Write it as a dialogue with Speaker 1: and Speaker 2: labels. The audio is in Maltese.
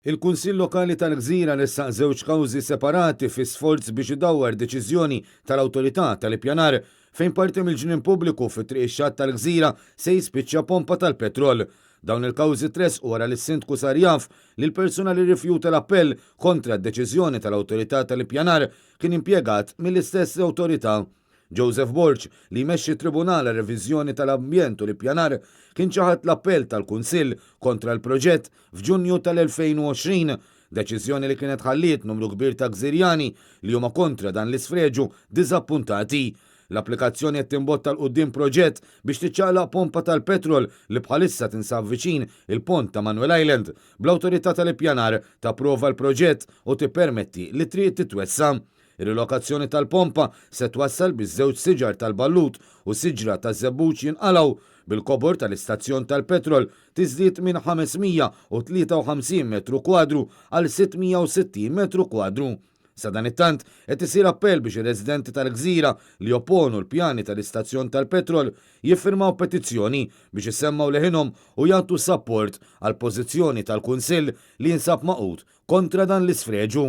Speaker 1: Il-Kunsill Lokali tal-Gżira ressaq żewġ kawżi separati fi sforz biex idawwar deċiżjoni tal-Awtorità tal-Ippjanar fejn parti mill-ġnien pubbliku fi Triq ix-Xatt tal-Gżira se jispiċċa pompa tal-petrol. Dawn il-kawżi tressqu wara li s-Sindku sar jaf li l-persuna li rrifjuta l-appell kontra d-deċiżjoni tal-Awtorità tal-Ippjanar kien impjegat mill-istess awtorità. Joseph Borg, li jmexxi t-Tribunal għar-Reviżjoni tal-Ambjent u l-Ippjanar, kien ċaħad l-appell tal-Kunsill kontra l-proġett f'Ġunju tal-2020, deċiżjoni li kienet ħalliet numru kbir ta' Gżirjani li huma kontra dan l-isfreġu diżappuntati. L-applikazzjoni qed timbotta 'l quddiem proġett biex tiċċaqlaq pompa tal-petrol li bħalissa tinsab viċin il-pont ta' Manuel Island, bl-Awtorità tal-Ippjanar tapprova l-proġett u tippermetti li t-triq titwessa'. Ir-rilokazzjoni tal-pompa se twassal biex żewġ siġar tal-ballut u siġra taż-żebbuġ jinqalgħu, bil-kobor tal-istazzjon tal-petrol tiżdied minn 553 metru kwadru għal 660 metru kwadru. Sadanittant, qed isir appell biex ir-residenti tal-gżira li jopponu l-pjani tal-istazzjon tal-petrol jiffirmaw petizzjoni biex isemmgħu leħinhom u jagħtu sapport għall-pożizzjoni tal-Kunsill li jinsab magħqud kontra dan l-isfreġu.